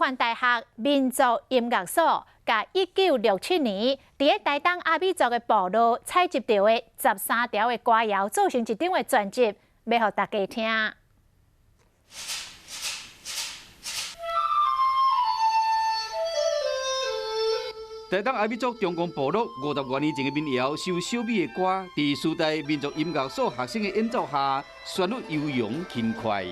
範大學民族音樂所，共1967年佇咧台東阿美族的部落採集著的13條的歌謠，做成一張的專輯，欲予大家聽。台東阿美族中宮部落50多年前的民謠，首小美的歌，佇師大民族音樂所學生的演奏下，旋律悠揚輕快。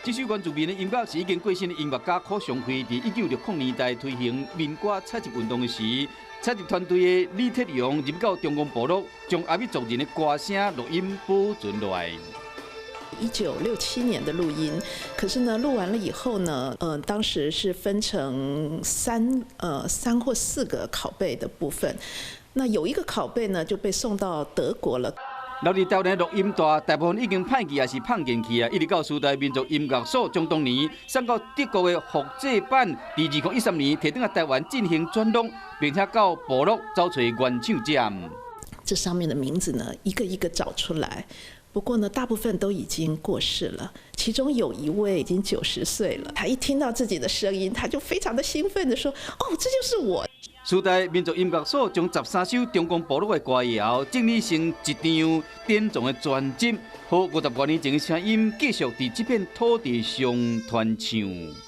這首原住民的音樂是已經過身的音樂家柯尚輝，佇1960年代推行民歌採集運動的時，採集團隊的李鐵陽入到中宮部落，將阿美族人的歌聲錄音保存落來。1967年的錄音，可是呢，錄完了以後呢，當時是分成三或四個拷貝的部分，那有一個拷貝呢就被送到德國了。留佇台灣的錄音帶，大部分已經歹去，抑是放電去啊！一直到師大民族音樂所將當年送到德國的複製版，佇2013年提轉來台灣進行轉錄，並且到部落找揣原唱者。這上面的名字呢，一個一個找出來。不過呢，大部分都已經過世了。其中有一位已經90歲了，他一聽到自己的聲音，他就非常的興奮的說：“哦，這就是我。” 師大民族音樂所將13首中宮部落的歌謠整理成一張典藏的專輯，予50多年前的聲音繼續佇這片土地上傳唱。